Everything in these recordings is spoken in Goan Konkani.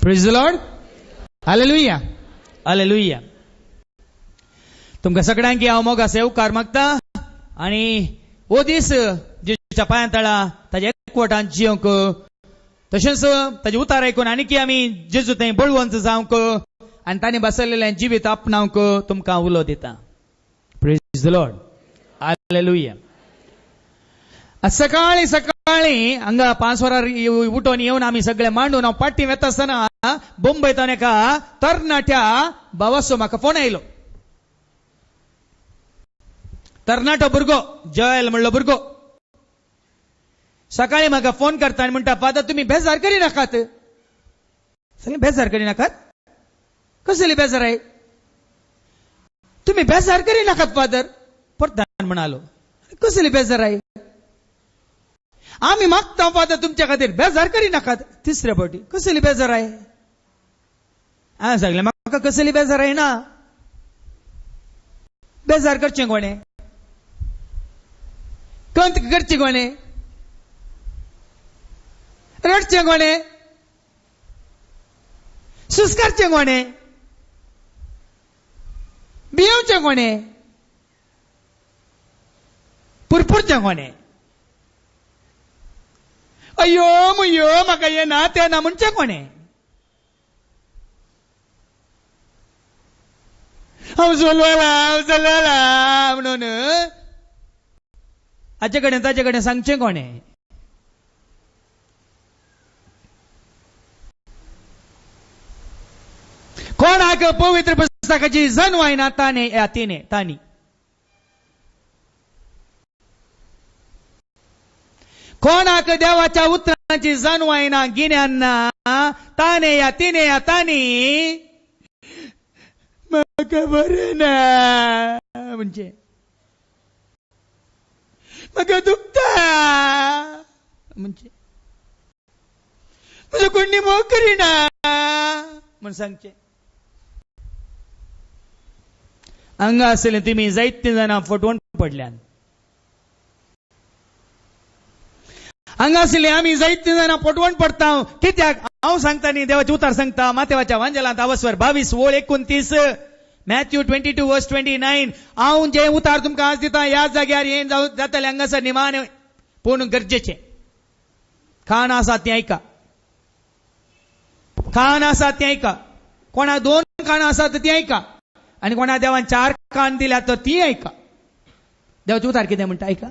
Praise the Lord. Hallelujah. Hallelujah. तुमकां सगळ्यांकी हांव मोगा सेवकार मागता आनी हो दीस जेजूच्या पांयां तळा ताज्या एकवटान जियोंक, तशेंच ताजे उतार आयकून आनीकी आमी जेजू थंय बळवंत जावंक आनी तांणी बसयलेलें जिवीत आपणावंक तुमकां उलो दिता. Praise the Lord. Hallelujah. सकाळीं सकाळीं हांगा 5 वरां उठून येवन आमी सगळे मांडून हांव पाटी वेता आसतना मुंबयतान एका तरणाट्या भावाचो म्हाका फोन आयलो. तरणाटो भुरगो, जयल म्हणलो भुरगो, सकाळीं म्हाका फोन करता आनी म्हणटा, फादर तुमी बेजार करी नाकात. सगळे बेजार करी नाकात? कसली बेजार आहे? तुमी बेजार करी नाकात फादर. परतान म्हणालो, कसली बेजार आहे? आमी मागता फादर तुमच्या खातीर, बेजार करी नाकात. तिसऱ्या फावटी, कसली बेजार आहे? हांवें सांगलें, म्हाका कसली बेजार आहे ना, बेजार करचें कोणें, कंत करची कोणें, रडचें कोणें, सुस्कारचें कोणें, भियेवचें कोणें, पुरपुरचें कोणें, अय्यो मुयो म्हाका हें ना तें ना म्हणचें कोणें, हांव जोलवाला हांव जलवाला म्हणून हाचे कडेन ताचे कडेन सांगचें कोणें. कोणाक पवित्र पुस्तकाची जनवाय ना ताणे या तिणे तांणी. कोणाक देवाच्या उतरांची जाणवाय ना, गिन्यान ना, ताणे या तिणे या तांणी, म्हाका बरें ना म्हणजे म्हाका दुखता म्हणजे म्हजो कोणी मोग करिना म्हूण सांगचें. हांगा आसले तुमी जायतीं जाणां फटवण पडल्यान. हांगा आसले आमी जायतीं जाणां फटवण पडटा. कित्याक हांव सांगता न्ही, देवाचें उतार सांगता. मातेवाच्या वांजेलांत आवस्वर 22 ओळ 29, मॅथ्यू 22 वर्स 29. हांव जें उतार तुमकां आज दिता ह्या जाग्यार हें जातलें हांगासर निमाणें, पूण गरजेचें. कान आसा तें आयका, कान आसा तें आयका. कोणा 2 कानां आसात ती आयका, आनी कोणा देवान 4 कान दिल्यात तर ती आयका. देवाचें उतार कितें म्हणटा आयका.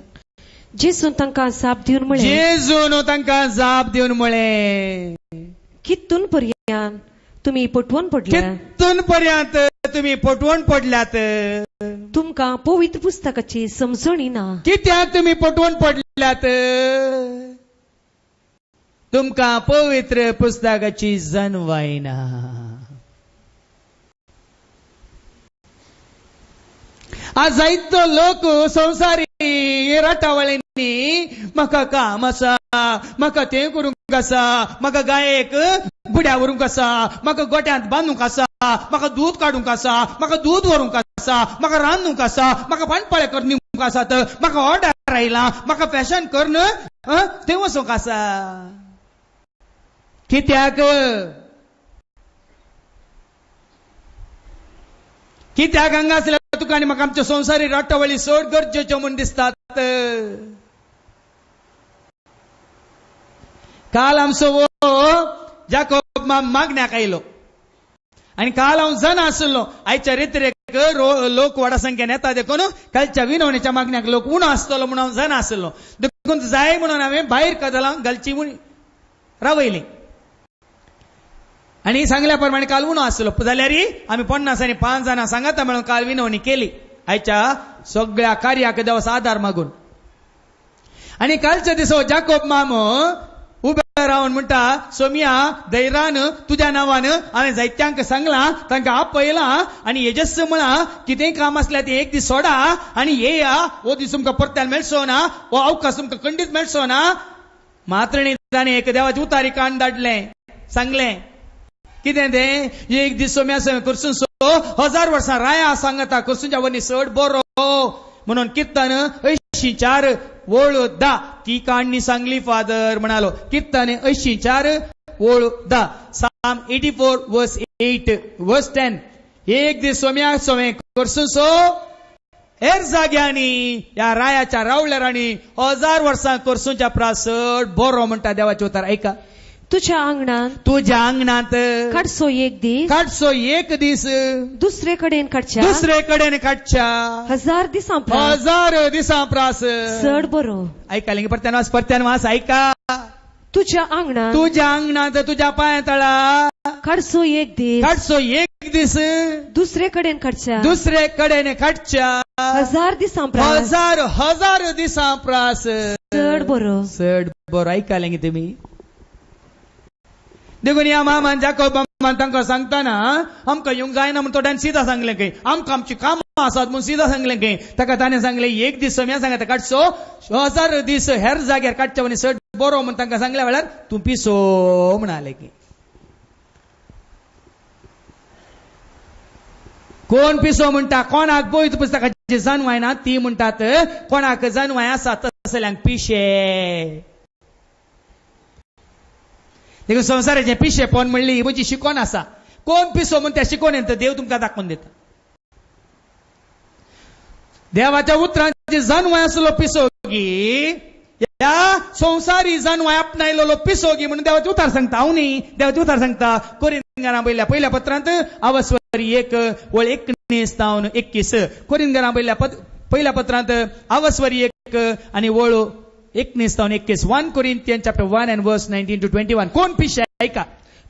जेजून तांकां जाप दिवन म्हळें, जेजून तांकां जाप दिवन म्हळें, कितून पर्यंत तुमी पटवून पडल्यात? कितून पर्यंत तुमी पटवून पडल्यात? तुमकां पवित्र पुस्तकाची समजणी ना. कित्याक तुमी पटवून पडल्यात? तुमकां पवित्र पुस्तकाची जाणवाय ना. आज जायतो लोक संवसारी राटावळींनी म्हाका काम आसा, म्हाका तें करूंक आसा, म्हाका गायेक बुड्या व्हरूंक आसा, म्हाका गोट्यांत बांदूंक आसा, म्हाका दूद काडूंक आसा, म्हाका दूद व्हरूंक आसा, म्हाका रांदूंक आसा, म्हाका पानपाळे करून दिवंक आसात, म्हाका ऑर्डर आयला, म्हाका फॅशन करून थंय वचूंक आसा. कित्याक? कित्याक हांगा आसल्या तुका आनी म्हाका आमच्या संवसारी राटावळी चड गरजेच्यो म्हूण दिसतात. काल आमचो वो जाकोब मागण्याक आयलो आनी काल हांव जाणा आशिल्लो आयच्या रितरेक लोक व्हडा संख्येन येता, देखून कालच्या विनवणीच्या मागण्याक लोक उणो आसतलो म्हूण हांव जाणा आशिल्लो. देखून जाय म्हणून हांवें भायर कदलां घालची म्हूण रावयली आनी सांगल्या प्रमाणे काल उणो आसलो. जाल्यार आमी 50 आनी 5 जाणां सांगाता म्हणून काल विनवणी केली आयच्या सगळ्या कार्याक देवाचो आदार मागून. आनी कालच्या दिसा जाकोब मामो उबे रावन म्हणटा, सोमिया धैर्यान तुज्या नांवान हांवें जायत्यांक सांगलां, तांकां आपयलां आनी येजस्स म्हळां, कितेंय काम आसल्यार तें एक दीस सोडा आनी येया, हो दीस तुमकां परत्यान मेळचो ना, हो अवकाश तुमकां खंडीत मेळचो ना. मात्रणी ताणें एक देवाची उतारी कान धाडलें, सांगलें कितें तें, एक दीस सोम्या सोम्या करसून सो 1000 वर्सां राया सांगता करसूनच्या वरवीं चड बरो म्हणून किर्तन 84 ओळ 10 ती काणी सांगली फादर म्हणालो. किर्तन 84 ओळ 10. Psalm 84 verse 8 verse 10. एक दीस सोम्या सोमे करसून सो हेर जाग्यांनी ह्या रायाच्या रावळ्यारांनी 1000 वर्सां करसूनच्या प्रास चड बरो म्हणटा देवाचें उतर. ऐका, तुझ्या आंगणांत, तुझ्या आंगणांत काडसो एक दीस, काडसो एक दीस दुसरे कडेन काडच्या, दुसरे कडेन काडच्या 1000 दिसां प्रास 1000 दिसां प्रास चड बरो. ऐका परत्यान वास, परत्यान वास. ऐका, तुझ्या आंगणांत, तुझ्या आंगणांत तुझ्या पांया तळा काडसो एक दीस, काडसो एक दीस दुसरे कडेन काडच्या, दुसरे कडेन काडच्या 1000 दिसां प्रास 1000 दिसां प्रास चड बरो, चड बरो. ऐकालें की तुमी? देखून ह्या मामान जाकोब मामान तांकां सांगतना आमकां येवंक जायना म्हूण थोड्यान सिदा सांगलें खंय, आमकां आमची कामां आसात म्हूण सिदा सांगलें खंय. ताका ताणें सांगलें एक दीस सोम्या सांगता काडसो 1000 दीस हेर जाग्यार काडचे आनी चड बरो म्हूण तांकां सांगल्या वेळार तूं पिसो म्हणाले की. कोण पिसो म्हणटा? कोणाक पवित्र पुस्तकाची जानवाय ना ती म्हणटात, कोणाक जानवाय आसा तसल्यांक पिशे. देखून संवसाराचें पिशेपण म्हणली म्हजी शिकोन आसा. कोण पिसो म्हण त्या शिकोन येता देव तुमकां दाखोवन दिता. देवाच्या उतरांची जानवाय आसलो पिसोगी, ह्या संवसारी जानवाय आपणायलेलो पिसोगी म्हणून देवाचें उतार सांगता. हांव न्ही, देवाचें उतार सांगता. कोरिंथां पयल्या पयल्या पत्रांत आवस्वरी 1 वळ 19 जावन 21. कोरिंथां पयल्या पत्रांत आवस्वरी 1 आनी वळ 19 जावन 21. 1 Corinthians chapter 1 and verse 19 to 21. कोण पिशे? ऐका,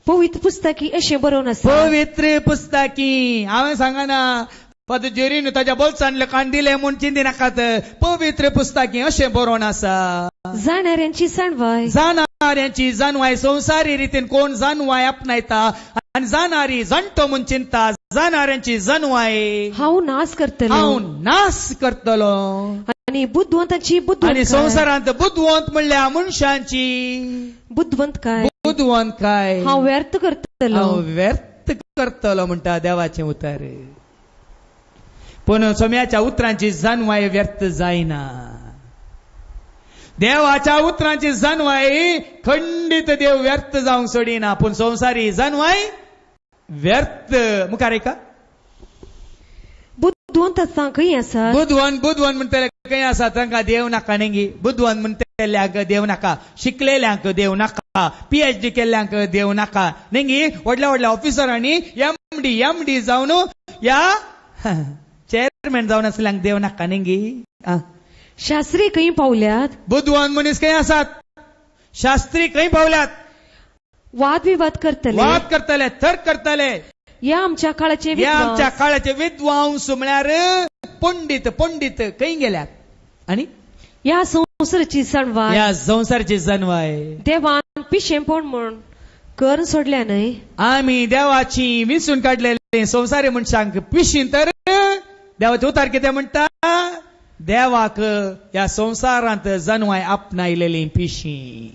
पवित्र पुस्तकी अशें बरोवन आसा, पवित्र पुस्तकी. हांवें सांगना फादर जेरीन ताच्या बोल्सांतलें कान दिलें म्हूण चिंती नाकात. पवित्र पुस्तकी अशें बरोवन आसा, जाणाऱ्यांची जाणवाय, जाणाऱ्यांची जाणवाय. संवसारी रितीन कोण जाणवाय आपणायता आनी जाणारी जाणटो म्हूण चिंता, जाणाऱ्यांची जाणवाय हांव नाश करतलो, हांव नाश करतलो. आनी बुदवंताची आनी संवसारांत बुदवंत म्हणल्या मनशांची बुदवंतकाय, बुदवंतकाय हांव व्यर्थ करतलो, हांव व्यर्थ करतलो म्हणटा देवाचें उतर. पूण सोम्याच्या उतरांची जाणवाय व्यर्थ जायना. देवाच्या उतरांची जाणवाय खंडीत देव व्यर्थ जावंक सोडिना, पूण संवसारी जाणवाय व्यर्थ. मुखार ऐका, बुदवंत आसा खंय आसा? बुदवंत, बुदवंत म्हणटले खंय आसा? तांकां देव नाका न्ही. बुदवंत म्हणटल्यांक देव नाका, शिकलेल्यांक देव नाका, PhD केल्ल्यांक देव नाका न्ही. व्हडल्या व्हडल्या ऑफिसरांनी MD जावन ह्या चेअरमॅन जावन आसल्यांक देव नाका न्ही. शास्त्री खंय पावल्यात? बुदवंत मनीस खंय आसात? शास्त्री खंय पावल्यात? वादविवाद करतले, वाद करतले, तर्क करतले. ह्या आमच्या काळाचे, ह्या आमच्या काळाचे विद्वांस म्हळ्यार पंडित, पंडित खंय गेल्यात? आनी ह्या संवसाराची जाणवाय, ह्या संवसाराची जाणवाय देवान पिशेपण म्हूण करून सोडल्या न्हय. आमी देवाची विसून काडलेली संवसारी मनशांक पिशीन तर देवाचे उतार कितें म्हणटा? देवाक ह्या संवसारांत जाणवाय आपणायलेली पिशी.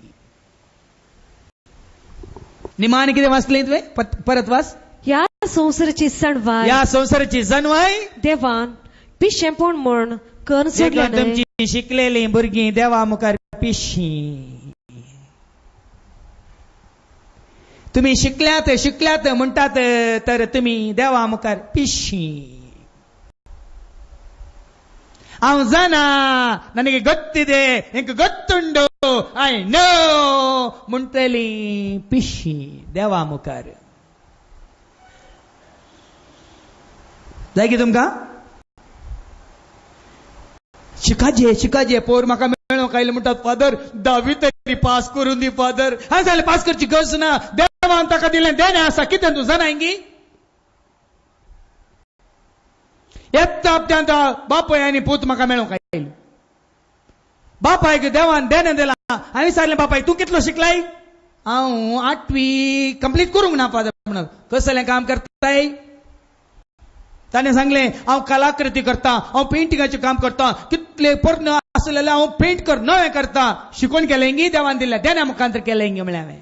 निमाणी कितें वाचलें तुवें? परत वाच. ह्या संवसाराची जाणवाय, ह्या संवसाराची जाणवाय देवान पिशेपण म्हूण करून सोडल्या न्हय. तुमची शिकलेली भुरगीं देवा मुखार पिशी. तुमी शिकल्यात शिकल्यात म्हणटात तर तुमी देवा मुखार पिशी. हांव जाणा ನನಗೆ ಗೊತ್ತಿದೆ, ಎಂक ಗೊತ್ತುಂಡು, I know म्हणटली पिशी देवा मुखार. जाय की तुमकां? शिकाजे शिकाजे पोर म्हाका मेळोंक आयले म्हणटात, फादर 10वी तरी पास करून दी फादर. हांवें सांगलें पास करची गरज ना, देवान ताका दिलें देणें आसा, कितें तूं जाणाय गी? येता आपट्यांत बापूय आनी पूत म्हाका मेळोंक आयले. बापायक देवान देणें दिलां. हांवें विचारलें बापायक, तूं कितलो शिकलाय? हांव 8वी कंप्लीट करूंक ना फादर. म्हणून कसलें काम करताय? ताणें सांगलें हांव कलाकृती करता, हांव पेंटिंगाचें काम करता, कितले पोरणे आसलेले हांव पेंट कर नवें करता. शिकोवन केलें गी देवान दिलें देण्या मुखांतर केलें गी म्हणलें हांवें.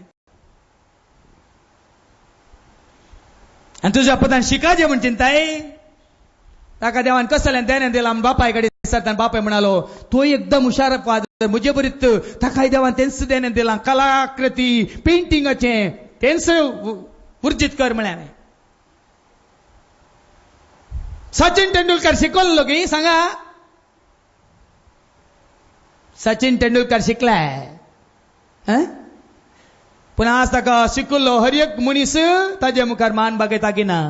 आनी तुज्या पुतान शिकाजें म्हूण चिंताय? ताका देवान कसलें देणें दिलां. बापाय कडेन विचारता बापाय म्हणालो, तो एकदम हुशार फादर, म्हजे बरीत ताकाय देवान तेंच देणें दिलां, कलाकृती पेंटिंगाचें. तेंच उर्जीत कर म्हळें हांवें. सचिन तेंडुलकर शिकवल्लो की सांगा, सचिन तेंडुलकर शिकलाय, पूण आज ताका शिकल्लो हर एक मनीस ताजे मुखार मान बागयता की ना.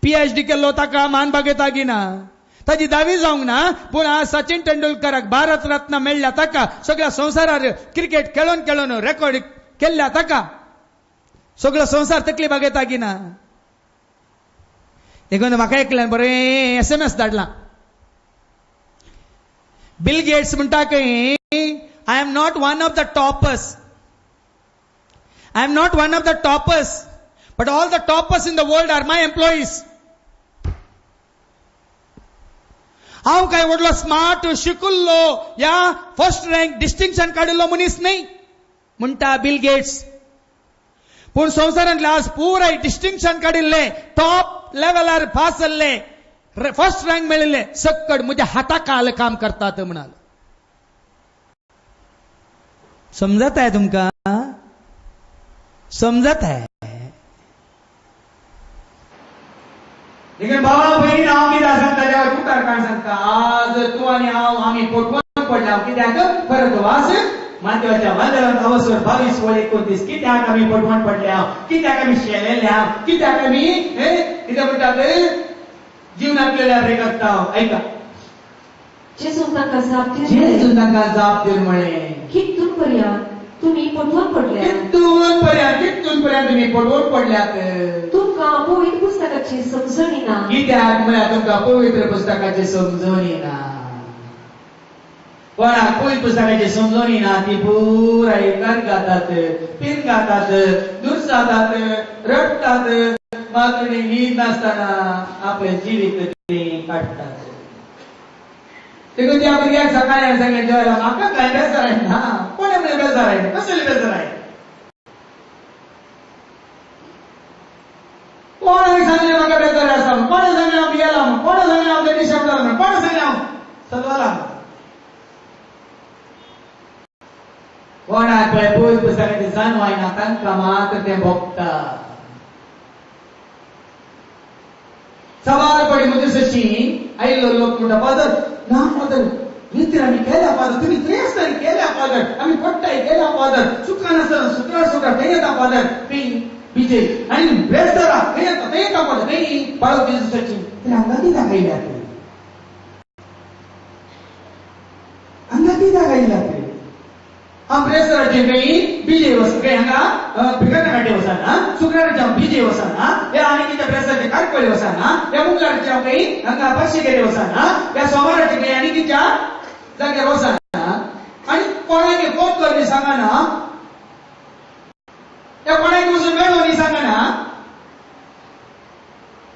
PhD केल्लो ताका मान बागयता की ना. ताजी दावी जावंक ना, पूण आज सचिन तेंडुलकराक भारत रत्न मेळ्ळ्या ताका, सगळ्या संवसारार क्रिकेट खेळून खेळून रेकॉर्ड केल्ल्या ताका सगळो संवसार तकली बागयता की ना. देखून म्हाका एकल्यान बरें SMS धाडलां. बिल गेट्स म्हणटा खंय, I am not one of the toppers, I am not one of the toppers, but all the toppers in the world are my employees. हांव काय व्हडलो स्मार्ट शिकुल्लो या फर्स्ट रँक डिस्टिंक्शन काडिल्लो मनीस न्हय म्हणटा बिल गेट्स, पूण संवसारांतले आज पुराय डिस्टिंक्शन काडिल्ले, टॉप लेवलार पास जाल्ले, फर्स्ट रँक मेळिल्ले सक्कड म्हज्या हाता खाल काम करतात म्हणाल. समजत आहे तुमकां? समजत आहे? देखून बाबा भयणी हांव कितें सांगता देवा मुखार काय सांगता, आज तूं आनी हांव आमी पोटवण पडल्या कित्याक परत वास माथ्याच्या वादळान अवसर 22:29. कित्याक आमी पोटवण पडल्या, कित्याक आमी शेलेल्या, कित्याक आमी कितें म्हणटात जीवनांतल्या ब्रेक आसता. ऐका, जेजून तांकां जाप दिवन, जेजून तांकां जाप दिवन म्हळें, कितून पर्यंत तुमी पटवून पडल्यात, कितून पर्यंत, कितून पर्यंत तुमी पटवून पडल्यात, तुमकां पवित्र पुस्तकाची समजणी ना. कित्याक म्हळ्यार तुमकां पवित्र पुस्तकाची समजणी ना. कोणाक पवित्र पुस्तकाची समजणी ना ती पुराय करगातात, पिनगातात, दुरसातात, रडटात, मात्र न्हीद नासतना आपलें जिवीत काडटात. देखून त्या भुरग्याक सकाळी हांवें सांगलें, जेवायला म्हाका कांय बेजार ना. कोणें म्हणलें बेजार आयलें? कसलें बेजार आयलें? कोणें सांगलें म्हाका बेजार आसा? कोणें सांगलें हांव भियेलां म्हूण? कोणें सांगलें हांव बेदिशें म्हूण? कोणें सांगलें हांव सदवालां? कोणाक पळय पवित्र पुस्तकाची जाणवाय ना तांकां मात्र तें भोगता. सवार पडी म्हजे सशी आयिल्लो लोक म्हणटा, फादर ना फादर, रितीर आमी केल्या फादर, तुमी त्रेस तरी केल्या फादर, आमी पट्टाय केल्या फादर, चुकान आसतना सुक्रार सुक्रार थंय येता फादर, थंय बिजे आनी ब्रेस्तारा थंय येता, थंय येता फादर, थंय बाळक जेजूसाची. तर हांगा कित्याक आयल्यात? हांगा कित्याक आयल्यात? हांव ब्रेस्ताराचे खंय बिजे वच, खंय हांगा भिकणा काटे वचना, शुक्राराचे हांव बिजे वचना, ह्या आनी कित्या ब्रेस्ताराचे कारकोळे वचना, ह्या मुंगलाराचे हांव खंय हांगा पाचशेकेरे वचना, ह्या सोमाराचे खंय आनी कित्या जाग्यार वचना, आनी कोणाक फोन कर न्ही सांगना, ह्या कोणाक वचून मेळो न्ही सांगना,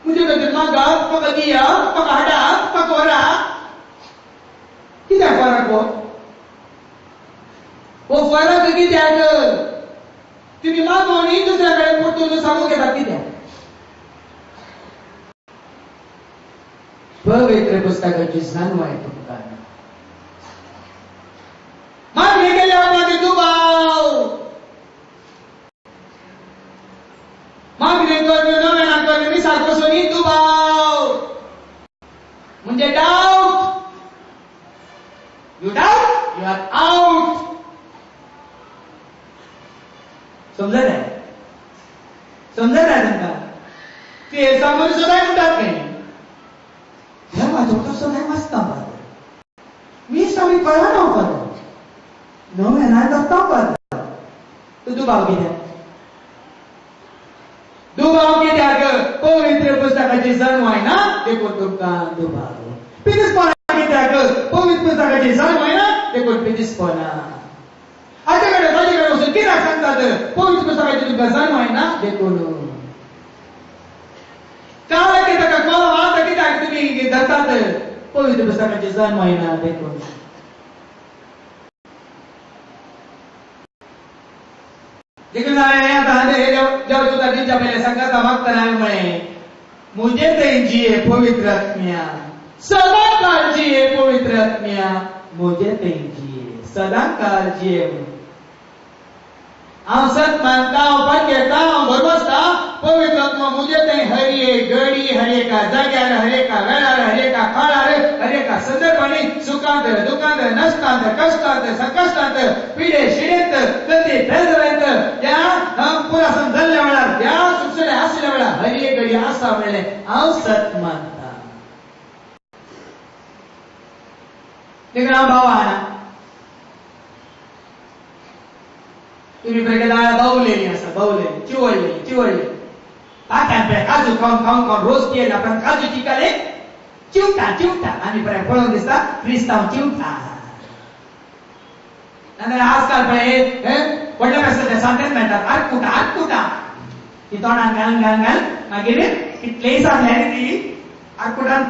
म्हजे खातीर मागात, म्हाका दिया, म्हाका हाडा, म्हाका व्हरा. कित्याक फरक हो? हो फरक कित्याक? तुमी मागोवणी दुसऱ्या कडेन परतून सांगूंक येता कित्याक? पवित्र पुस्तकाची जाणवाय तुमकां मागणी केल्या उपरांत दुबाव, मागणी करून नव्यान करून मिसाक बसून दुबाव म्हणजे doubt. You doubt, you are out. समजत आहे? समजत आहे तुमकां? ते सांगून सदांय म्हणटात खंय, देवाचो कसो काय वाचता फादर, मीस आमी कळना फादर, नव्यान धरता फादर. तूं दुबाव कित्याक? दुबाव कित्याक? पवित्र पुस्तकाची जाणवाय ना देखून तुमकां दुबाव. पिदिसपणा कित्याक? पवित्र पुस्तकाची जाणवाय ना देखून पिदिसपणा. हाचे कडेन ताजे कडेन वचून कित्याक सांगतात? पवित्र पुस्तकाची तुमकां जाणवाय ना देखून. काल कित्याक कोलम आतां कित्याक तुमी धरतात? पवित्र पुस्तकाची जाणवाय ना देखून. देखून हांवें आतां देव तुका दिवच्या पयलें सांगता मागतना हांवें म्हळें, म्हजे थंय जिये पवित्र आत्म्या, सदां काळ जिये पवित्र आत्म्या, म्हजे थंय जिये सदां काळ जिये. हांव सत मानता, हांव पातयेता, हांव भरवसता, पवित्र आत्मा म्हजे थंय हर एक घडी, हर एका जाग्यार, हर एका वेळार, हर एका काळार, हर एका संदर्भांनी, सुखांत, दुखांत, नश्टांत, कश्टांत, संकश्टांत, पिडे शिडेंत, कधी बेजरांत, ह्या पुरासन जाल्ल्या वेळार, ह्या सुखसुले आशिल्ल्या वेळार हर एक घडी आसा म्हणलें हांव सत मानता. देखून हांव भाव आहा. तुम्ही पळय बावलेली आसा, बावलेली, चिवडलेली, चिवडलेली. पाक्यान पळय काजू खावन खावन खावन रोज केला, पण काजू चिकाले चिवटा चिवटा. आमी पळय पळोवन दिसता क्रिस्तांव चिवटा. नाजाल्यार आजकाल पळय व्हडल्या पेसाच्या सांतेन मेळटात आरकुटा आरकुटा. ती तोंडान घालून घालून घाल मागीर कितलेय सांगल्यार ती आरकुटान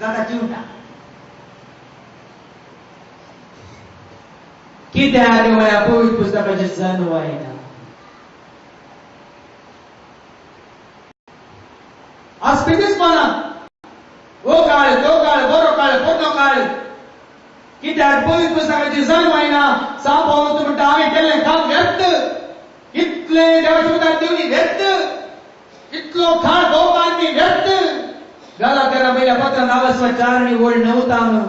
जाता चिवटा. कित्याक म्हळ्यार पवित्र पुस्तकाची जाणवाय ना. आज पितीसपणा हो काळ तो काळ, बरो काळ पोरनो काळ. कित्याक पवित्र पुस्तकाची जाणवाय ना. साप पावलो म्हणटा हांवें केल्लें काम व्यर्थ, इतलें देवाच्या मुखार दिवनी व्यर्थ, इतलो काळ भोवमान मी व्यर्थ. गलात्यारा पहिल्या पत्र नावस्वा 4 आणि ओळ 9 ताणू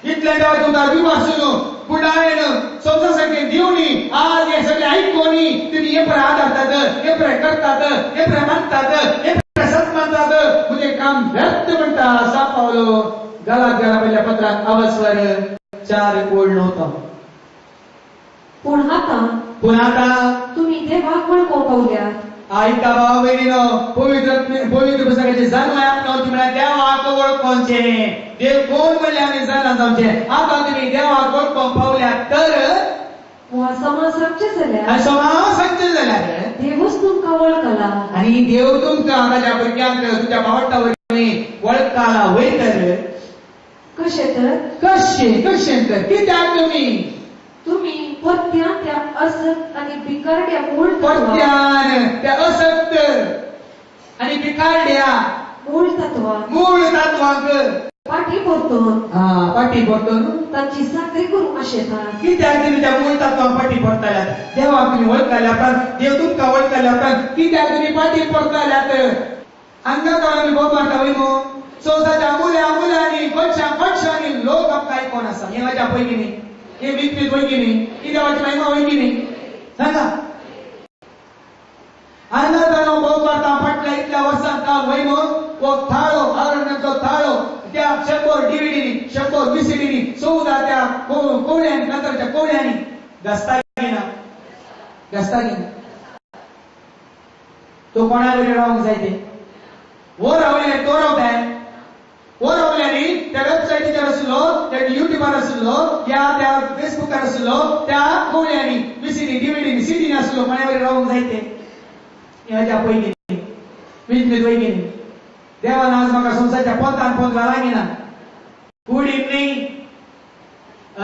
इतलें देवाच्या मुखार विमासून पुढायन संसासारखे दिवनी आज हे सगळे ऐकून तुम्ही हे पर आधारतात, हे पर करतात, हे पर मानतात, हे पर सत मानतात, म्हणजे काम व्यर्थ म्हणटा साप पावलो. गलात्यारा पहिल्या पत्रात अवस्वर 4 ओळ 9. पूण आता, पूण आता तुम्ही देवाक वळखूंक पावल्यात. आयका भाव भयणीनो, पवित्र पवित्र पुस्तकाची जाणवाय आपणावची म्हळ्यार देवाक वळखोवचें. देव कोण म्हणल्यार आमी जाणा जावचें. आतां तुमी देवाक वळखोवंक पावल्यात तर वा समाज सांगचें जाल्यार, समाज सांगचें जाल्यार देवूच तुमकां वळखला. आनी देव तुमकां ताच्या भुरग्यांक तुमच्या भावंडा वरवीं वळखला वय तर कशें तर, कशें कशें तर कित्याक तुमी तुमी परत्यान त्या असक्त आनी भिकारड्या मूळ परत्यान त्या असक्त आनी भिकारड्या मूळ तत्वाक मूळ तत्वांक फाटी परतून, फाटी परतून तांची चाकरी करूंक आशेतात. कित्याक तुमी त्या मूळ तत्वांक फाटी परतल्यात? देवाक तुमी वळखल्या उपरांत, देव तुमकां वळखल्या उपरांत कित्याक तुमी फाटी परतल्यात? हांगा तर आमी भोव मारता वय न्हू. संवसाच्या मुल्या मुल्यांनी कोणशा कोणशांनी लोक आमकां आयकोन आसा. हें म्हाज्या पयलीं न्ही, हे विकपी वय की न्ही, ही देवाची महिमा वय की न्ही? सांगा. आनंदानो भोव करता फाटल्या इतल्या वर्सां काल वय न्हू. हो थाळो आरण्याचो थाळो त्या 100 डीव्हीडीनी 100 व्हीसीडीनी 14 त्या कोवळ्यांनी नंतरच्या कोवळ्यांनी घासता घेना, घासता घेना. तो कोणा बरी रावंक जाय ते हो रावले तो रावताय. हो रावल्यांनी त्या वेबसायटीचेर आशिल्लो, त्या युट्यूबार आशिल्लो, या त्या फेसबुकार आशिल्लो, त्या कोवळ्यांनी व्हीसीडी डीव्हीडी सीडीनी आशिल्लो. कोणा बरी रावंक जाय ते ह्याच्या पयलीं विजमीत वय न्ही. देवान आज म्हाका संवसाच्या पोंतान पोंत घाला ना, कुडीन न्ही,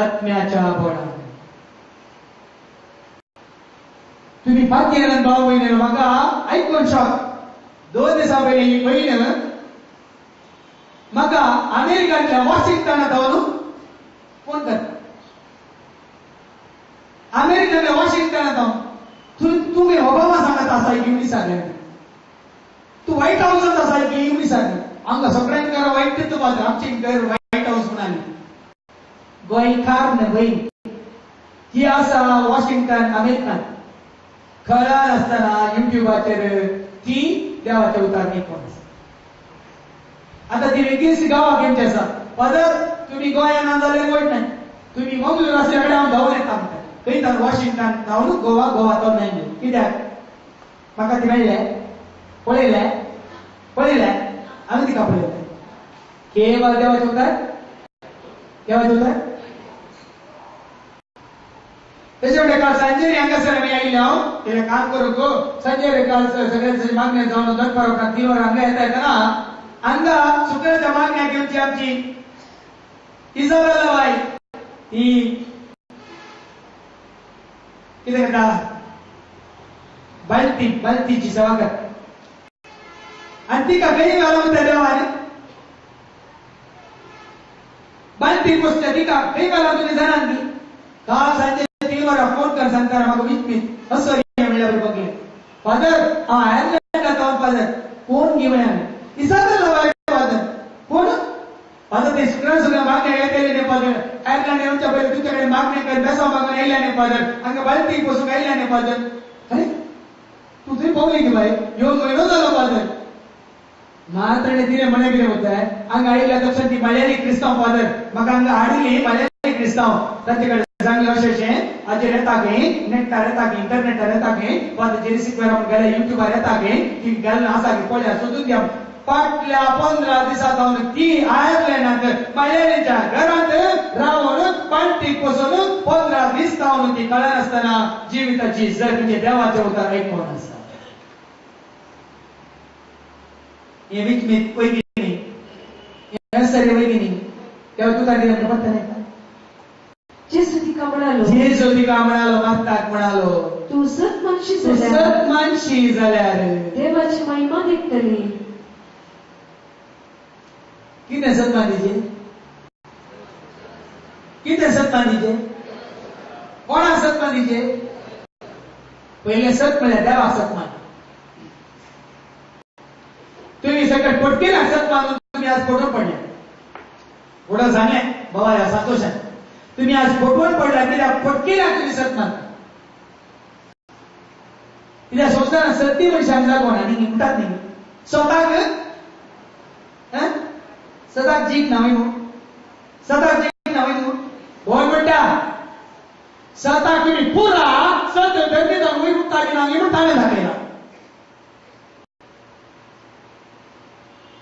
आत्म्याच्या बळान. तुम्ही फातयेन भाव भयणीनो म्हाका आयकून शॉक. 2 दिसां पयलीं ही भयण म्हाका अमेरिकांतल्या वॉशिंग्टनांत वचून फोन करता. अमेरिकांतल्या वॉशिंग्टनांत तुमी ओबामा सांगत आसा की विचारलें, तूं व्हायट हाऊसांत आसा की विचारलें. आमकां सगळ्यांक घर वायट तुका, आमचें घर व्हायट हाऊस म्हणाली. गोंयकार न्हय बहीण ही आसा वॉशिंग्टन अमेरिकान. खरा आसतना युट्यूबाचेर ती देवाच्या उतार कोण आसा. आतां ती वेगळीच गांवाक येवची आसा. फादर तुमी गोंयांत ना जाल्यार वयर न्हय, तुमी मंगळूर आसल्या कडेन हांव धांवून येता म्हणटा. थंय तांकां वॉशिंग्टन धांवन गोवा, गोवा तो मेळ्ळें. कित्याक म्हाका ती मेळ्ळें, पळयलें पळयलें, हांवें तिका पळयलें. केवळ देवाचें उतर, देवाचें उतर. तेजे म्हणटा काल सांजेरी हांगासर आमी आयिल्ले. हांव तेणें काम करूंक सांजेरी काल सगळ्यांची मागण्या जावन दनपार उपरांत 3 वरां हांगा येता येतना हांगा सुकण्याच्या मागण्या घेवची आमची इजाबेला बाय ती कितें करता, बालती बालतीची सेवा करता. आनी तिका खंय घालूं म्हणटा देवान बालती पोसता तिका खंय घालूं तुमी जाणात न्ही. काल सांजे 3 वरां फोन कर सांगता म्हाका विचमीत असो म्हणल्यार फादर हांव आयर्लंडाक हांव फादर. कोण गी म्हळ्यार इसाबेला बाय फादर. कोण फादर? ते शुक्रान सुद्दां मागण्या येतले न्ही फादर. आयर्लंड येवच्या पयलीं तुमच्या कडेन मागणें कर बेसांव मागून आयल्या न्ही फादर. हांगा बालतीक बसूंक आयल्या न्ही फादर. अरे तूं थंय पावली की बाय, येवन म्हयनो जालो फादर. मात्र तिणें म्हळें कितें म्हणटाय, हांगा आयिल्ल्या तक्षण ती मलयाळी क्रिस्तांव फादर म्हाका हांगा हाडिल्ली मलयाळी क्रिस्तांव. तांचे कडेन सांगलें अशें अशें हाचेर येता गे, नेटार येता गे, इंटरनेटार येता गे, फादर जेरी सिक्वेरा म्हूण गेल्या युट्यूबार येता गे, ती गेल्ल आसा गे पळया सोदून घ्या. फाटल्या 15 दिसां जावन ती आयर्लंडांत मलयाळीच्या घरांत रावन पांटीक बसून 15 दीस जावन ती कळनासतना जिविताची जर म्हणजे देवाचें उतर आयकून आसा. हे विचमीत वैगिनी, हे सरी वैगिनी, तेव्हा तुका कितें पत्ता नाही का? जेजू तिका म्हणालो, जेजू तिका म्हणालो, मार्ताक म्हणालो, तूं सत मानशी जाल्यार, सत मानशी जाल्यार देवाची महिमा देखतली. कितें सत मानीचे? कितें सत मानीचे? कोणाक सत मानीचे? पयलें सत म्हळ्यार देवाक सत मान. तुम्ही सगळे पटकेला सत मानून तुम्ही आज फोटो पडले. फोटो सांगले बाबा ह्या संतोषान तुम्ही आज फोटोन पडला कित्याक पटकेला तुम्ही सत मानता. कित्याक संवसारांत सत्य मनशांक जागोना न्ही, म्हणटात न्ही स्वताक सदाक जीक ना वय न्हू, सदाक जीक ना वय न्हू. कोण म्हणटा सताक तुम्ही पुरा सत धरणी जावन वयर उठता की ना म्हणून ताणें दाखयला.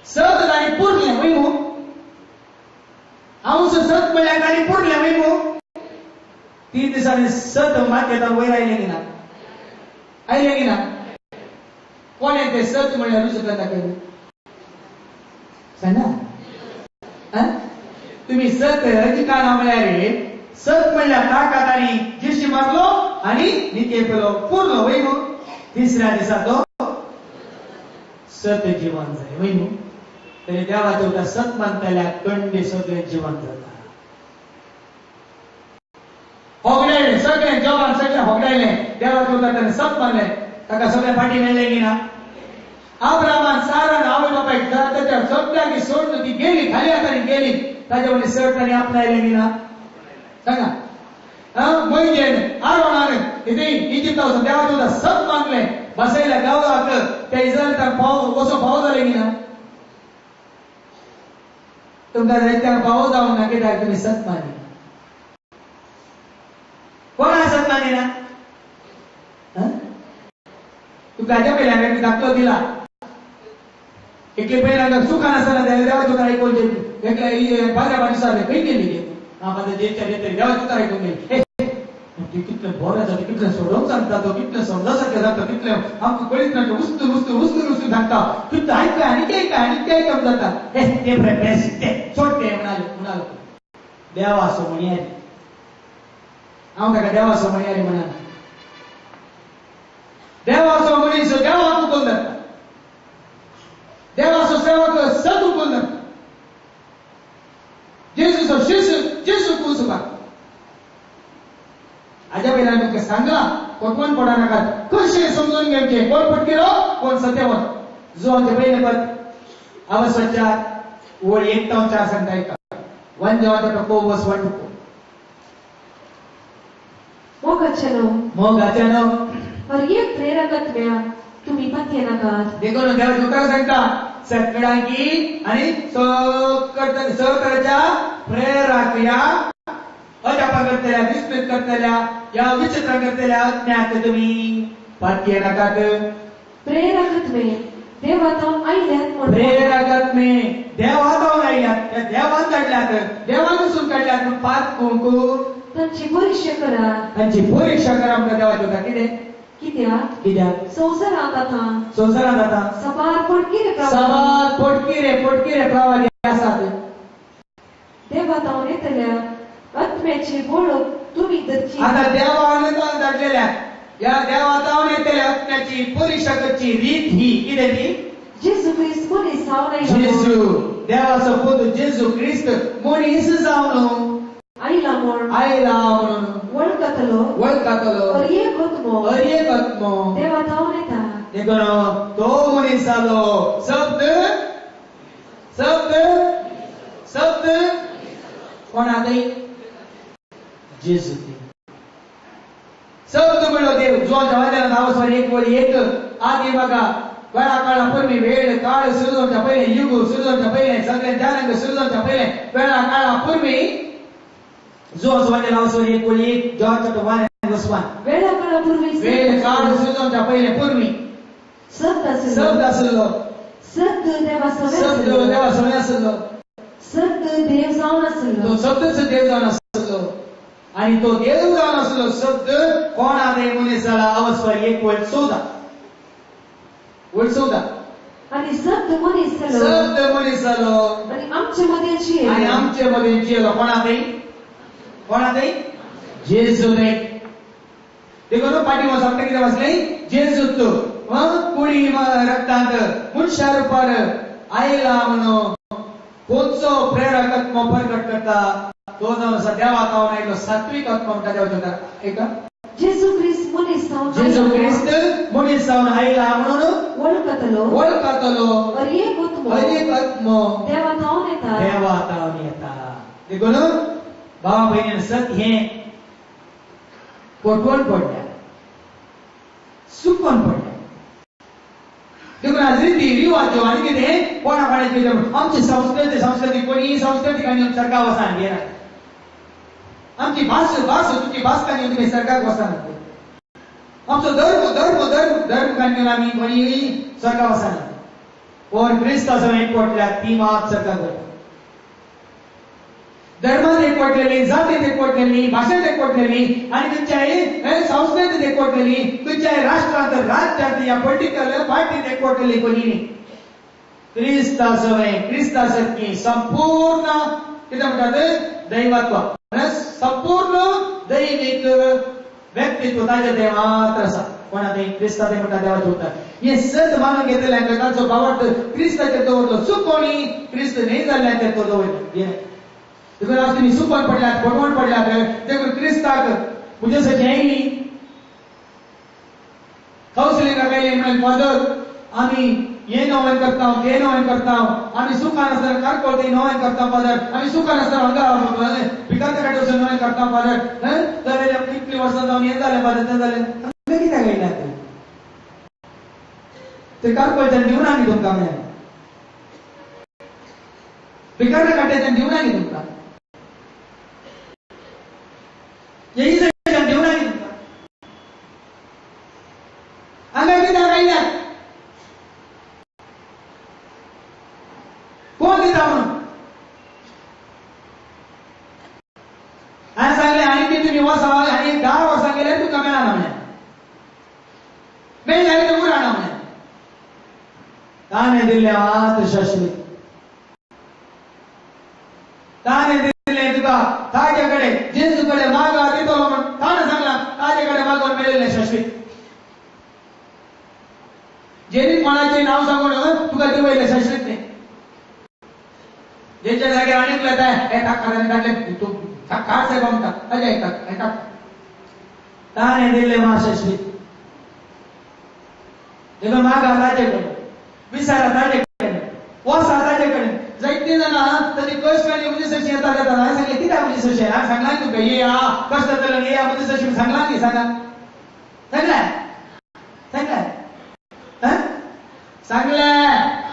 सत ताणें पुरलें वय न्हू, हांव सत म्हणल्यार ताणें पुरलें वय न्हू. 3 दिसांनी सत मातयेंत वयर आयलें की ना? आयलें की ना? कोणें तें सत म्हणल्यार रुजू करता दाखयलें? सांगा. तुम्ही सत जिकाना म्हळ्यार सत म्हणल्यार ताका तांणी जिशी मारलो आनी निके पेलो पुरलो वय न्हू. तिसऱ्या दिसा तो सत जिवन जाय वय न्हू. तरी देवाच्या उतर सत मानतल्या कंडी सगळें जिवन जाता. होगडायलें सगळें जवान सगळें होगडायलें. देवाच्या उतर ताणें सत मानलें, ताका सगळें फाटी मेळ्ळें की ना? आब्रामान सारान आवय बापायक ताच्या सगळ्यांक सोडून ती गेली, खाली हातांनी गेली. ताच्या वयली सट तांणी आपणायलें की ना? सांगा. मोहिजेन आरोणान इजिप्ता वचून देवाचें उतर सत मानलें, बसयल्या गांवाक त्या इस्रायलांत पाव वचून पाव जालें की ना? तुमकां जायत्यांक पावो जावंक ना कित्याक तुमी सत मानी. कोणा सत मानिना? तुमकां हाच्या पयलीं हांवें दाखलो दिला. एकले पयलीं हांगा सुखान आसतना देवाचें उतर आयकून एकले फादरा पाटी खंय गेली गे? फादर जेच्या देवाचें उतर आयकून गेली. ती कितलें बरें जाता, कितलें सोडोवंक सांगता तो, कितलें समजा सारकें जाता, कितलें आमकां कळीत ना, उस्तून उस्तून उस्तून उस्तून सांगता, कितलें आयकय आनी तें आयकय आनी तें आयकप जाता. हे ते बरें बेस्ट तें सोड तें म्हणालो म्हणालो. देवाचो म्हणयारी हांव ताका देवाचो म्हणयारी म्हणालो. देवाचो मनीस देवाक उखलून धरता, देवाचो सेवक सत उखलून धरता, जेजूचो शिष्य जेजू उखलून. हाज्या पयल्यान तुमकां सांगलां, कोण पडा नाकात, कशें समजून घेवचें कोण पटकिरो कोण सत्यवंत. जुवांचें पयलें पद अवसच्या ओळ 1 ते 4 सांगता एका 1 John chapter 4 verse 1 to 4. मोगाच्यानो, मोगाच्यानो हर एक प्रेरकत्म्या तुम्ही पत्ये नाकात. देखून देवाचें उतर सांगता सगळ्यांकी आनी सगळ्या प्रेरक या अजापा करतल्या, विस्मित करतल्या या विचित्र करतल्या अज्ञात तुम्ही पातये नाकात. प्रेरकत्मे देवातावन आयल्यात म्हण. प्रेरकत्मे देवातावन आयल्यात, त्या देवान धाडल्यात, देवान काडल्यात म्हण पात कुंकू तांची परीक्षा करा, तांची परीक्षा करा म्हणटा देवाचें उतर. कितें? कित्याक? कित्याक? संवसारांत आतां, संवसारांत आतां सबार पटकिरे प्रवादी, सबार पटकिरे पटकिरे प्रवादी आसात. देवातावन येतल्या आत्म्याची वळख तुम्ही धरची. आता देवान धाडलेल्या या देवातावन येतल्या आत्म्याची परीक्षा करची रीत ही कितें ती? जेजू क्रिस्त मनीस जावन आयला. जेजू देवाचो पूत जेजू क्रिस्त मनीस जावन आयला म्हण, आयला म्हणून वळखतलो, वळखतलो हर एक आत्मो, हर एक आत्मो देवातावन येता, देखून तो मनीस जालो शब्द शब्द शब्द कोणा थंय जेजू शब्द म्हणलो देव जुवाच्या वाद्याला नाव एक वळी एक आदी बघा वेळा काळा पूर्वी वेळ काळ सुरू पहिले युग सुरू पहिले सगळे ज्ञानांग सुरू पहिले वेळा काळा पूर्वी जुवाच्या वाद्याला नाव एक वळी एक जॉन 1 verse 1 वेळा काळा पूर्वी वेळ काळ सुरू पहिले पूर्वी शब्द आसलो शब्द देवा शब्द देवा सवे आसलो शब्द देव जावन आसलो तो शब्दच देव जावन आसलो आणि तो देव जावन आसलो शब्द कोण आदे मनीस जाला अवस्वर 1 वळ 14 वळ 14 आणि शब्द मनीस जालो शब्द मनीस जालो आणि आमचे मध्ये जियेलो आणि आमचे मध्ये जियेलो कोण आदे जेजू रे देखून पाठी सांगता कितें वाचलें जेजू तो कुडी रक्तांत मनशा रुपार आयला म्हणून कोणचो प्रेरक आत्मो प्रकट करता तो जावन आसा देवा जावन आयलो सात्वीक आत्मो म्हणटा देवाच्या एका जेजू क्रिस्त मनीस जावन जेजू क्रिस्त मनीस जावन आयला म्हणून वळखतलो वळखतलो हर एक आत्मो हर एक आत्मो देवा जावन येता देवा जावन येता. देखून भावा भयणीन सत हें पटवण पडल्या सुकून पडल्या. देखून आज रिती रिवाज आनी कितें कोणा कोणाचे आमची संस्कृती संस्कृती कोणी संस्कृती आनी सरकार वसान घेना आमची भास भास तुमची भास काणी तुमी सरकार वसान आमचो धर्म धर्म धर्म धर्म काणी आमी कोणी सरकार वसान पण क्रिस्ता एक पडल्या ती मात सरकार वता. धर्मात एक पडलेली जातीत एक पडलेली भाशेत एक पडलेली आनी खंयच्याय संस्कृतीत एक पडलेली खंयच्याय राष्ट्रांत राज्यांत या पॉलिटिकल पार्टीत एक पडलेली कोणी न्ही. क्रिस्ता सवें क्रिस्ता सारकी संपूर्ण कितें म्हणटात दैवत्व संपूर्ण दैवीक व्यक्तित्व ताजें तें मात्र आसा. कोणा तें क्रिस्ता तें म्हणटा देवाचें उतर हें सत मानून घेतल्यान ताचो भावार्थ क्रिस्ताचेर दवरलो चुकोणी क्रिस्त न्हय जाल्ल्याचेर तो दवरलो. देखून आज तुमी सुकून पडल्यात फटवण पडल्यात. देखून क्रिस्ताक म्हजे सचें आयली कावन्सिलिंगाक आयली म्हणलें फादर आमी हे नोवेन करता ते नोवेन करता आमी सुखान आसतना कारकोळ ते नोवेन करता फादर आमी सुखान आसतना हांगा पिकांत काडे वचून नोवेन करता फादर तर इतली वर्सां जावन हें जालें फादर तें जालें हांगा कित्याक आयल्यात ते कारकोळच्यान दिवना न्ही तुमकां म्हणलें पिकांत काट्याच्यान दिवना न्ही तुमकां हांगा कित्याक आयल्यात कोण दिता म्हणून हांवें सांगलें आनी ती तुमी वर्सां आनी 10 वर्सां गेल्यार तुका मेळना म्हणलें मेळ्ळें जाल्यार तुका उरना म्हणलें ताणें दिल्लें मात शाश्वत ताणें दिल्लें तुका ताजे कडेन जेजू कडेन मागा दितलो म्हण ताणें सांगलां ताजे कडेन मागून मेळिल्लें शाश्वत. जेणी कोणाचें नांव सांगून तुका दिवयलें शाश्वत न्ही. जेच्या जाग्यार आनीक येता हे टाक टाकलें तूं काड साहेब म्हणटा ताजें आयकात टाक ताणें दिल्लें मा शाश्वत. देखून मागा ताजे कडेन विसारा ताजे कडेन वसा ताजे कडेन जायते जाणां ताजी कश्ट आनी म्हजे सशी येता येता हांवें सांगलें कित्याक म्हजे सशी हांवें सांगलां न्ही तुका ये आ कश्ट जातलें ये म्हजे सशी सांगलां न्ही सांगा सांगलें सांगलें सांगलें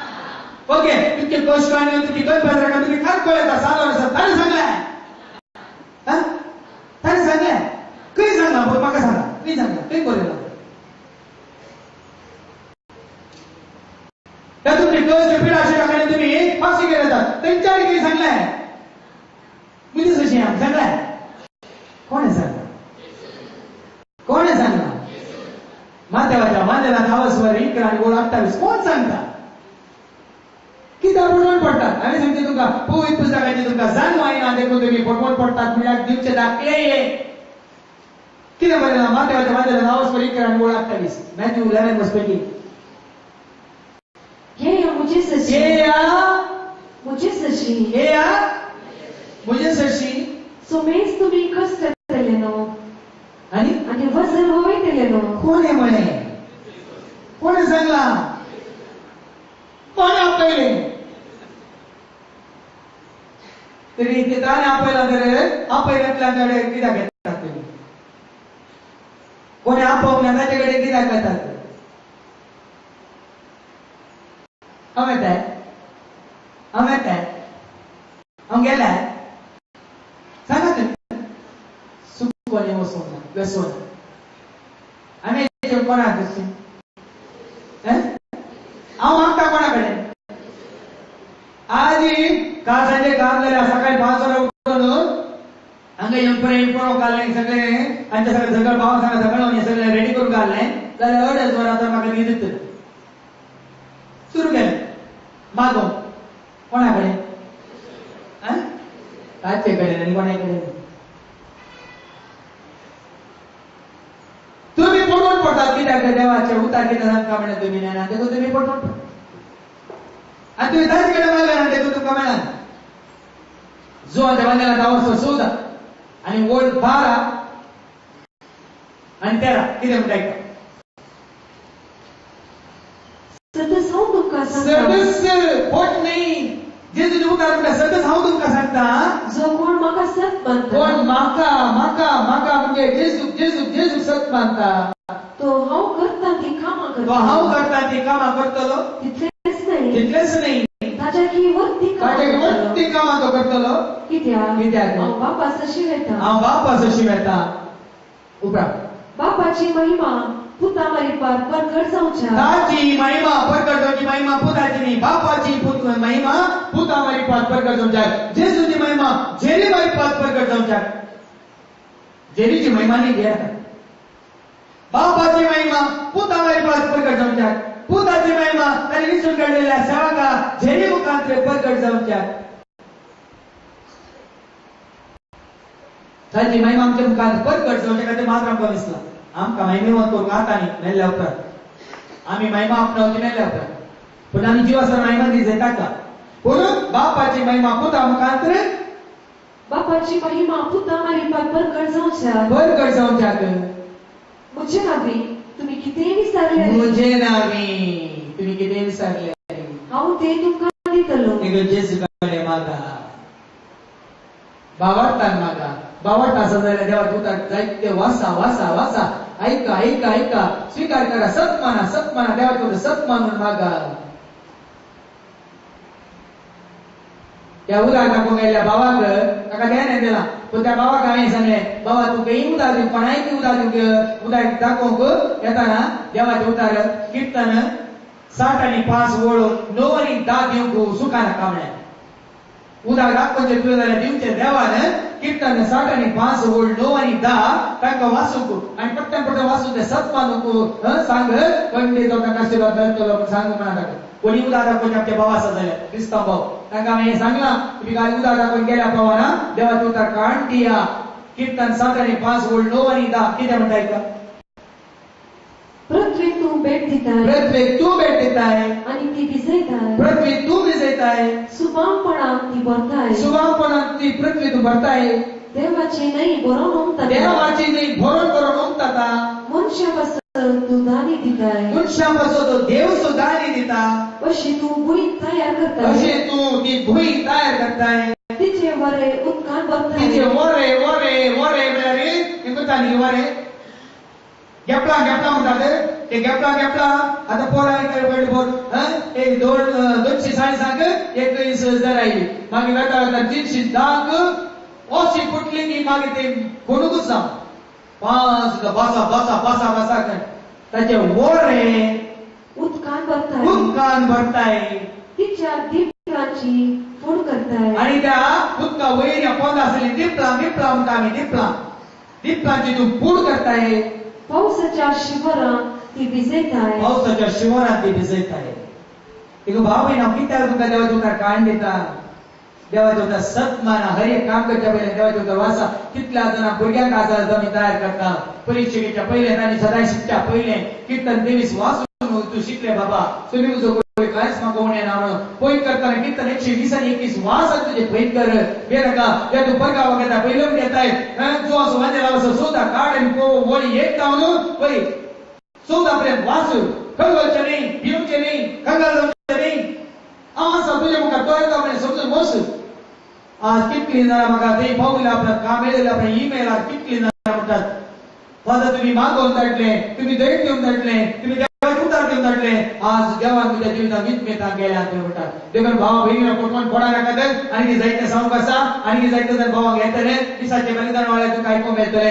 ओके तुमचे कश्ट आनी तुमची कल्पना तुमी कारकोळ येता साल आसा ताणें सांगलें ताणें सांगलें खंय सांगलां म्हाका सांगा खंय सांगलां खंय बरयलां तुमची कश्ट पिडा शिरा तुमी फाशी येतात तेंच्यानी कितें सांगलें म्हजे सशी सांगलें कोणें सांगलां कोणें सांगलां माथ्याच्या मांदेला नावस्वर 11 आणि 28 कोण सांगता कित्याक पटवण पडटात. हांवें सांगता तुमकां पवित्र पुस्तकाची तुमकां जाणव आयना देखून तुमी पटवण पडटात म्हणल्यार दिवचे दाखले कितें बरयलां माथ्याच्या मांदेला नावस्वर 11 आणि 28 मॅथ्यू 11 verse 20. हे मुझे सशी हे मुझे सशी हे मुझे सशी सुमेज तुमी कश्ट करतले न्हू आनी आनी वजन वयतले न्हू. कोण म्हळें कोणी सांगला? कोणी आपयले? तरी ते ताणें आपयला तर आपयल्यांतल्यान कित्याक घेतात तुमी? कोणी आपोवंक ना ताचे कडेन कित्याक घेतात? हांव येताय, हांव येताय, हांव गेलाय, सांगा तुमी. सुकोनी वचूंक ना, वेसो ना. आमी कोणाक दिसचें? हांव मागता कोणा कडेन? आजी काल सांजे काम जालें, सकाळी 5 वरां उठून हांगा येवन पर्यंत पळोवंक घाललें सगळें, आमच्या सगळें सगळें भावा सांगा सगळें सगळें रेडी करून घाललें जाल्यार 2.5 वरां तर म्हाका न्हीद येतली. सुरू केलें मागोवंक. कोणा कडेन? ताचे कडेन आनी कोणा कडेन? तुमी पडून पडटात कित्याक? देवाचें उतार कितें आमकां म्हणलें तुमी जाणा, देखून तुमी पडून पडटात. आनी तुमी ताचे कडेन मागलें ना देखून तुमकां मेळना. जो देवान दावसो 14 आनी वयर 12 आनी 13 कितें म्हणटा? सदस हांव तुमकां सांगता, सदस पोट न्ही, जेजूचे उतार म्हणटा सदस हांव तुमकां सांगता, जो कोण म्हाका सत मानता, कोण म्हाका म्हाका म्हाका म्हणजे जेजू जेजू जेजू सत मानता, तो हांव करता ती कामां तो हांव करता ती कामां करतलो. तितलेंच न्हय, तितलेंच न्हय, ताच्याकी वरती ताच्या वरती कामां तो करतलो. कित्याक? कित्याक? हांव बापा सशी वेता, हांव बापा सशी वेता. उपरांत बापाची महिमा पुता मारिपार परगट जावच्या, ताची महिमा परगट जावची. महिमा पुताची न्ही, बापाची महिमा पुता मारिपार परगट जावच्या. जेजूची महिमा जेरी मारिपार परगट जावच्या. जेरीची महिमा न्ही घेता. बापाची महिमा पुता मारिपार परगट जावच्या. पुताची महिमा ताणें विसून काडलेल्या सेवका जेरी मुखांत परगट जावच्या. ताची महिमा आमच्या मुखांत परगट जावच्या खातीर मात्र आमकां दिसला. आमकां महिमेवंत करूंक आतां न्ही, मेल्ल्या उपरांत आमी महिमा आपणावची मेल्ल्या उपरांत, पूण आमी जीव आसतना महिमा दिसता ताका. पूण बापाची महिमा पुता मुखांत, बापाची महिमा पुता मारिपाक परगट जावच्या, परगट जावच्याक. म्हजे नांवी तुमी कितेंय विचारलें, म्हजे नांवी तुमी कितेंय विचारलें, हांव तें तुमकां दितलो. जेजू कडेन मागा, बावडटान मागा. बावडटा आसा जाल्यार देवा तुका जायते वासा वासा वासा, ऐका ऐका ऐका, स्वीकार करा, सत माना सत माना, देवाचे सत मानून मागा. त्या उदार दाखोवंक गेल्ल्या बाबाक ताका देणें दिलां, पूण त्या बाबाक हांवें सांगलें, बाबा तुका ही उदार दिवंक कोणायक उदार दिवंक उदार दाखोवंक येताना देवाचें उतार किर्तन 60 आनी 5 वळ 9 आनी 10 दिवंक सुखा नाका म्हणलें. उदार दाखोवचें तुवें जाल्यार दिवचें देवान किर्तन 60 आनी 5 वळ 9 आनी 10 तांकां वाचूंक आनी पट्ट्यान पट्ट्यान वाचून तें सत मानूंक सांग, पंडित तांकां आशिर्वाद मेळटलो म्हूण सांग म्हणा ताका. कोणी उदार दाखोवचें आमचे भाव आसा जाल्यार क्रिस्तांव भाव, तांकां हांवें सांगलां तुमी काल उदार दाखोवन गेल्या पावना देवाचें उतार काण दिया. किर्तन 60 आनी 5 वळ 9 आनी 10 कितें म्हणटा आयका? पृथ्वी तूं भेट दिताय, पृथ्वीक तूं भेट दिताय आनी ती भिजयताय, पृथ्वी तूं भिजयताय, सुबांगपणान ती भरताय, सुबांगपणान ती पृथ्वी तूं भरताय. देवाची न्हय भरोन उमता, देवाची न्हय भरोन भरोन उमता. मनशा पासत तूं दानी दिताय, मनशा पासत तो देव सो दानी दिता. अशी तूं भूंय तयार करताय, अशी तूं ती भूंय तयार करताय. तिचे वरे उदकान भरताय, तिचे वरे वरे वरे म्हळ्यार करता न्ही वरे गेपला गेपला म्हणटात ते गेपला गेपला. आतां पोरांनी पयलीं पोर एक 200 एक दीस जर आयली, मागीर वेता वेता 310 अशी फुटली की मागीर ते कोणूकच ना 5 बसा बसा बसा बसा ताचे वरे उदकान भरताय, उदकान भरताय. तिच्या दिपलांची फोड करताय आनी त्या उदका वयर पोंदा आसली दिपलां दिपलां म्हणटा आमी, दिपलां दिपलांची तूं फूड करताय. पावसाच्या शिवरान ती भिजयताय, पावसाच्या शिवरान ती भिजयताय. देखून भाव भयण हांव कित्याक तुमकां देवाचें उतर काण दिता? देवाचें उतर सत माना. हर एक काम करच्या पयलें देवाचें उतर वाचा. कितल्या जाणां भुरग्यांक आसा आमी तयार करता परिक्षेच्या पयलें, तांणी सदांय शिकच्या पयलें किर्तन 23 वाचून तूं शिकले बाबा, तुमी तुजो कांयच म्हाका उणें ना म्हणून पयत करतना किर्तन 120 आनी 21 वाच आनी तुजें पयत कर. बेनाका या तूं परगांवाक येता पयलो येताय जो असो वाजेला असो 14 काड आनी वळी एक जावन पळय 14 पर्यंत वाच. कलवलचें न्ही, भिवचें न्ही, कंगाल जावचें न्ही. हांव आसा तुज्या मुखार, तो येता म्हणे समजून बस. आज कितली जाणां म्हाका थंय पावल्या आपणाक काम मेळिल्लें आपल्या ईमेलार कितली जाणां म्हणटात, फादर तुमी मागोवन धाडले, तुमी धैर्य दिवन धाडले, तुमी देवाचे उतार दिवन धाडले, आज देवान तुज्या जिवितांत विस्मेतां गेल्या तुमी म्हणटात. देखून भावा भयणीं कोण पडा नाका. आनी जायते सांगूंक आसा, आनी जायते जाण भावांक येतले, दिसाचे बलिदान वाळ्या तुका आयकूंक मेळटले.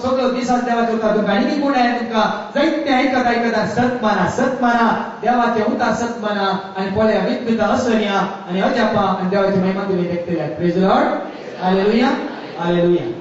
सगळो दिसाच देवाचे उतार तुमकां आनी कोण आहे तुमकां जायते आयकत आयकत सत माना, सत माना, देवाचे उतार सत माना आनी पळया विस्मितां असर्या आनी अजापां आनी देवाची महिमा तुमी देखतले. Praise Lord, hallelujah, hallelujah.